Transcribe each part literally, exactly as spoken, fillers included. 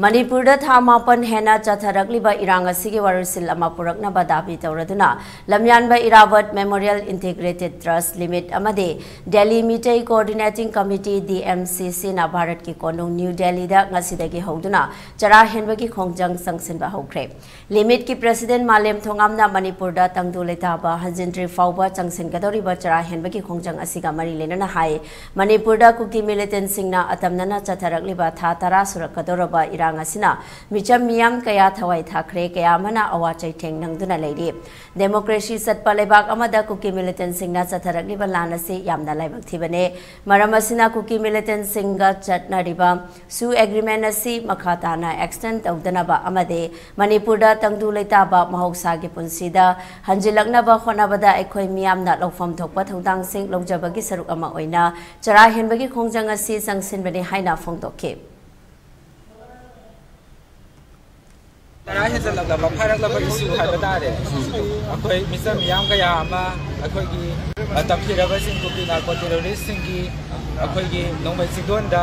ꯃꯅꯤꯄꯨꯔꯗ ꯊꯥ ꯃꯥꯄꯟ ꯍꯦꯟꯅ ꯆꯠꯊꯔꯛꯂꯤꯕ ꯏꯔꯥꯡ ꯑꯁꯤꯒꯤ ꯋꯥꯔꯣꯏꯁꯤꯟ ꯑꯃ ꯄꯨꯔꯛꯅꯕ ꯗꯥꯕꯤ ꯇꯧꯔꯗꯨꯅ ꯂꯝꯌꯥꯟꯕ Irabot memorial integrated trust limit ꯑꯃꯗꯤ Delhi Meitei coordinating committee, D M C ꯁꯤꯅ ꯚꯥꯔꯠꯀꯤ ꯀꯣꯅꯨꯡ ꯅ꯭ꯌꯨ ꯗꯦꯜꯂꯤꯗ ꯉꯁꯤꯗꯒꯤ ꯍꯧꯗꯨꯅ ꯆꯔꯥ ꯍꯦꯟꯕꯒꯤ ꯈꯣꯡꯖꯪ ꯆꯪꯁꯤꯟꯕ ꯍꯧꯈ꯭ꯔꯦ꯫ ꯂꯤꯃꯤꯠꯀꯤ ꯄ꯭ꯔꯦꯁꯤꯗꯦꯟꯠ ꯃꯥꯂꯦꯝ ꯊꯣꯉꯥꯝꯅ ꯃꯅꯤꯄꯨꯔꯗ ꯇꯪꯗꯨ ꯂꯩꯇꯥꯕ ꯍꯟꯖꯤꯟꯗ꯭ꯔꯤ ꯐꯥꯎꯕ ꯆꯪꯁꯤꯟꯒꯗꯧꯔꯤꯕ ꯆꯔꯥ ꯍꯦꯟꯕꯒꯤ ꯈꯣꯡꯖꯪ ꯑꯁꯤꯒ ꯃꯔꯤ ꯂꯩꯅꯅ ꯍꯥꯏ, ꯃꯅꯤꯄꯨꯔꯗ ꯀꯨꯀꯤ ꯃꯤꯂꯤꯇꯦꯟꯠꯁꯤꯡꯅ ꯑꯇꯝꯅꯅ ꯆꯠꯊꯔꯛꯂꯤꯕ ꯊꯥ ꯇꯔꯥ ꯁꯨꯔꯛꯀꯗꯧꯔꯕ ꯏꯔꯥꯡ ꯑꯁꯤꯅ ꯃꯤꯆꯝ ꯃꯤꯌꯥꯝ ꯀꯌꯥ ꯊꯋꯥꯏ ꯊꯥꯈ꯭ꯔꯦ, ꯀꯌꯥ ꯑꯃꯅ ꯑꯋꯥ ꯆꯩꯊꯦꯡ ꯅꯪꯗꯨꯅ ꯂꯩꯔꯤ꯫ ꯗꯦꯃꯣꯀ꯭ꯔꯦꯁꯤ ꯆꯠꯄ ꯂꯩꯕꯥꯛ ꯑꯃꯗ ꯀꯨꯀꯤ ꯃꯤꯂꯤꯇꯦꯟꯠꯁꯤꯡꯅ ꯆꯠꯊꯔꯛꯂꯤꯕ ꯂꯥꯟ ꯑꯁꯤ ꯌꯥꯝꯅ ꯂꯥꯏꯕꯛ ꯊꯤꯕꯅꯦ꯫ ꯃꯔꯝ ꯑꯁꯤꯅ ꯀꯨꯀꯤ ꯃꯤꯂꯤꯇꯦꯟꯠꯁꯤꯡꯒ ꯆꯠꯅꯔꯤꯕ ꯁꯨ ꯑꯦꯒ꯭ꯔꯤꯃꯦꯟ ꯑꯁꯤ ꯃꯈꯥ ꯇꯥꯅ ꯑꯦꯛꯁꯇꯦꯟ ꯇꯧꯗꯅꯕ ꯑꯃꯗꯤ ꯃꯅꯤꯄꯨꯔꯗ ꯇꯪꯗꯨ ꯂꯩꯇꯥꯕ ꯃꯍꯧꯁꯥꯒꯤ ꯄꯨꯟꯁꯤꯗ ꯍꯟꯖꯤꯜꯂꯛꯅꯕ ꯍꯣꯠꯅꯕꯗ ꯑꯩꯈꯣꯏ ꯃꯤꯌꯥꯝꯅ ꯂꯧꯐꯝ ꯊꯣꯛꯄ ꯊꯧꯗꯥꯡꯁꯤꯡ ꯂꯧꯖꯕꯒꯤ ꯁꯔꯨꯛ ꯑꯃ ꯑꯣꯏꯅ ꯆꯔꯥ ꯍꯦꯟꯕꯒꯤ ꯈꯣꯡꯖꯪ ꯑꯁꯤ ꯆꯪꯁꯤꯟꯕꯅꯤ ꯍꯥꯏꯅ ꯐꯣꯡꯗꯣꯛꯈꯤ꯫ ꯇꯔꯥ ꯍꯦꯟꯖꯜꯂꯛꯂꯕ, ꯐꯥꯏꯔꯛꯂꯕ ꯏꯁꯨ ꯍꯥꯏꯕ ꯇꯥꯔꯦ꯫ ꯑꯩꯈꯣꯏ ꯃꯤꯆꯝ ꯃꯤꯌꯥꯝ ꯀꯌꯥ ꯑꯃ, ꯑꯩꯈꯣꯏꯒꯤ, ꯑ, ꯇꯝꯊꯤꯔꯕꯁꯤꯡ, ꯀꯨꯀꯤ ꯅꯥꯔꯀꯣ ꯇꯦꯔꯣꯔꯤꯁꯁꯤꯡꯒꯤ, ꯑꯩꯈꯣꯏꯒꯤ ꯅꯣꯡꯃꯩ ꯆꯤꯡꯗꯣꯟꯗ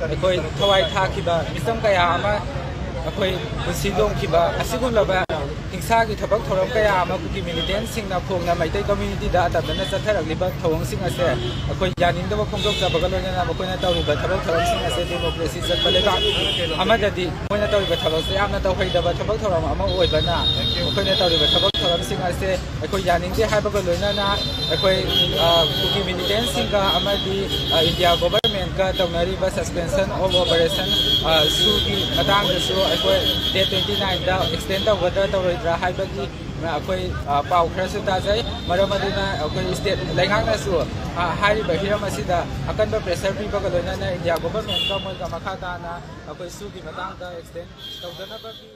ꯑꯩꯈꯣꯏ ꯊꯋꯥꯏ ꯊꯥꯈꯤꯕ ꯃꯤꯆꯝ ꯀꯌꯥ ꯑꯃ ꯑꯩꯈꯣꯏ ꯄꯨꯟꯁꯤ ꯂꯣꯝꯈꯤꯕ ꯑꯁꯤꯒꯨꯝꯂꯕ ꯍꯤꯡꯁꯥꯒꯤ ꯊꯕꯛ ꯊꯧꯔꯝ ꯀꯌꯥ ꯑꯃ ꯀꯨꯀꯤ ꯃꯤꯂꯤꯇꯦꯟꯠꯁꯤꯡꯅ ꯐꯣꯡꯅ ꯃꯩꯇꯩ ꯀꯝꯃ꯭ꯌꯨꯅꯤꯇꯤꯗ ꯑꯇꯝꯅꯅ ꯆꯠꯊꯔꯛꯂꯤꯕ ꯊꯧꯑꯣꯡꯁꯤꯡ ꯑꯁꯦ ꯑꯩꯈꯣꯏ ꯌꯥꯅꯤꯡꯗꯕ ꯐꯣꯡꯗꯣꯛꯆꯕꯒ ꯂꯣꯏꯅꯅ ꯃꯈꯣꯏꯅ ꯇꯧꯔꯤꯕ ꯊꯕꯛ ꯊꯧꯔꯝꯁꯤꯡ ꯑꯁꯦ ꯗꯦꯃꯣꯀ꯭ꯔꯦꯁꯤ ꯆꯠꯄ ꯂꯩꯕꯥꯛ ꯑꯃꯗꯗꯤ ꯃꯈꯣꯏꯅ ꯇꯧꯔꯤꯕ ꯊꯕꯛꯁꯦ ꯌꯥꯝꯅ ꯇꯧꯍꯩꯗꯕ ꯊꯕꯛ ꯊꯧꯔꯝ ꯑꯃ ꯑꯣꯏꯕꯅ ꯃꯈꯣꯏꯅ ꯇꯧꯔꯤꯕ ꯊꯕꯛ ꯊꯧꯔꯝꯁꯤꯡ ꯑꯁꯦ ꯑꯩꯈꯣꯏ ꯌꯥꯅꯤꯡꯗꯦ ꯍꯥꯏꯕꯒ ꯂꯣꯏꯅꯅ ꯑꯩꯈꯣꯏ, ꯑ, ꯀꯨꯀꯤ ꯃꯤꯂꯤꯇꯦꯟꯠꯁꯤꯡꯒ ꯑꯃꯗꯤ, ꯑ, ꯏꯟꯗꯤꯌꯥ ꯒꯣꯚꯔꯟꯃꯦꯟꯠꯀ ꯇꯧꯅꯔꯤꯕ suspension of operation, ꯑ, ꯁꯨꯒꯤ ꯃꯇꯥꯡꯗꯁꯨ ꯑꯩꯈꯣꯏ date twenty nine ꯗ extend ꯇꯧꯒꯗ꯭ꯔꯥ ꯇꯧꯔꯣꯏꯗ꯭ꯔꯥ ꯍꯥꯏꯕꯒꯤ ꯑꯩꯈꯣꯏ, ꯑ, ꯄꯥꯎ ꯈꯔꯁꯨ ꯇꯥꯖꯩ꯫ ꯃꯔꯝ ꯑꯗꯨꯅ ꯑꯩꯈꯣꯏ state ꯂꯩꯉꯥꯛꯅꯁꯨ, ꯑ, ꯍꯥꯏꯔꯤꯕ ꯍꯤꯔꯝ ꯑꯁꯤꯗ ꯑꯀꯟꯕ pressure ꯄꯤꯕꯒ ꯂꯣꯏꯅꯅ ꯏꯟꯗꯤꯌꯥ ꯒꯣꯚꯔꯟꯃꯦꯟꯠꯀ ꯃꯣꯏꯒ ꯃꯈꯥ ꯇꯥꯅ ꯑꯩꯈꯣꯏ ꯁꯨꯒꯤ ꯃꯇꯥꯡꯗ extend ꯇꯧꯗꯅꯕꯒꯤ